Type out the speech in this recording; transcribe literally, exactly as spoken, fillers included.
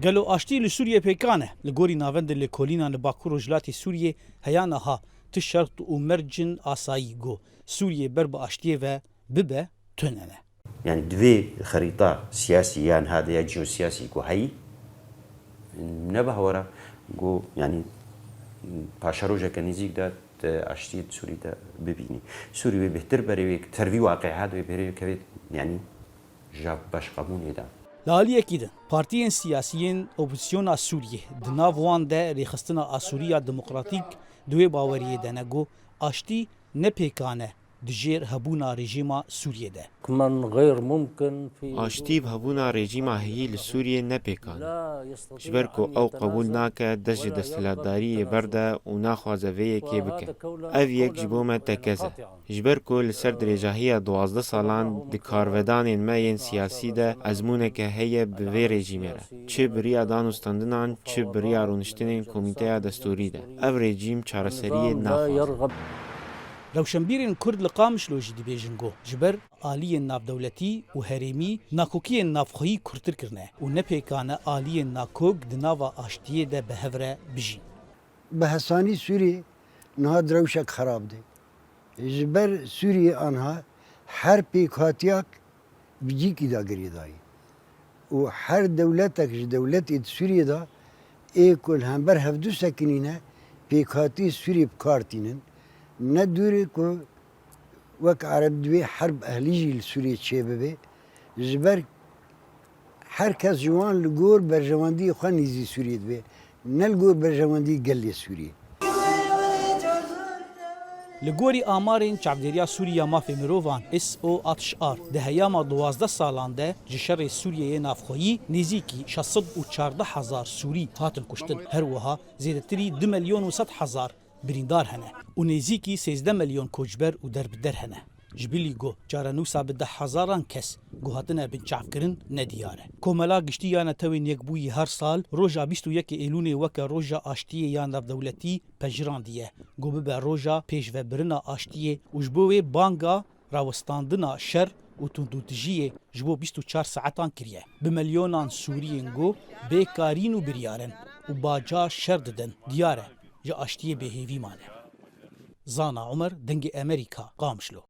Gelo aştî li Sûriyê pêkan e? Li gorî navendên lêkolînan li Bakur Rojhilatê Sûriyê heya niha ti şert û mercên asayî ku Sûriyê ber bi aştiyê ve bibe tune ne. Yani di vê xerîta siyasî ya niha de ya jeosiyasî ku heyî, ne bi hawara ku yani paşerojeke nêzîk de tu aştiyê di Sûrî de bibînî. Sûrî wê bêhtir berê wê, ser vî waqiha de wê bêhtir wê kevê yani ji baş qebûlê de. Li aliyekî din, partiyên siyasî yên opozîsyona Sûriyê di nav wan de Rêxistina Asûriya Demokratîk di wê baweriyê de ne ku aştî ne pêkan e di jêr hebûna rejîma Sûriyê de. من غير ممكن في Aştî bi hebûna rejîma heyî li Sûriyê ne pêkan e. Ji ber ku ew qebûl nake dest ji desthilatdariyê berde û naxwaze vê yekê bike. Ev yek ji bo me tekez e. Ji ber ku li ser dirêjahiya duwazdeh salan di karvedanên me yên siyasî de ezmûneke heye bi vê rejîmê re. Çi bi riya danûstandinan, çi bi riya rûniştinên Komîteya Destûrî de. Ev rejîm çareseriyê naxwaze. Rewşenbîrên Kurd li Qamişlo jî dibêjin ku ji ber aliyên navdewletî û herêmî nakokiyên navxweyî kûrtir kirine û ne pêkan e aliyên nakok di nava aştiyê de bi hev re bijîn. Bi hesanî Sûrî niha di rewşek xerab de. Ji ber Sûriyê anha her pêkhatiyak bi cîkî de girêdayî û her dewletek ji dewletê di Sûriyê de ê ku li hember hevdu sekinîne pêkhatî Sûrî bi kar tînin. Ne dûr e ku wek Ereb di wê herb ehlî jî li Sûriyê çêbibe. Ji ber her kes ji wan li gor berjewendiyê xwe nêzî Sûriyê dibe, ne li gor berjewendî gelê Sûriyê. Li gorî amarên Çavdêriya Sûrî ya Mafê Mirovan, S O altmış R, di heyama duwazdeh salan de ji şerê Sûriyeyê navxweyî nêzîkî şeş sed û çardeh hezar Sûrî hatin kuştin. Her wiha zêdetirî du milyon û sed hezar birîndar hene û nêzîkî sêzdeh milyon koçber û derbider hene. Ji bilî ku çarenûsa bi deh hezaran kes ku hatine binçavkirin nediyar e. Komela Giştî ya Netewên Yekbûyî her sal roja bîst û yekê Êlûnê weke roja aştiyê ya navdewletî pejirandîye, ku bibe roja pêşvebirina aştiyê û ji bo wê banga rawestandina şer û tundûtijiyê ji bo bîst û çar saetan kiriye. Bi milyonan Sûriyên ku bê karîn û biryar in û baca şer didin, diyar e ji aştiyê bêhêvî mane. Zana Umer, Dengê Emerîka, Qamişlo.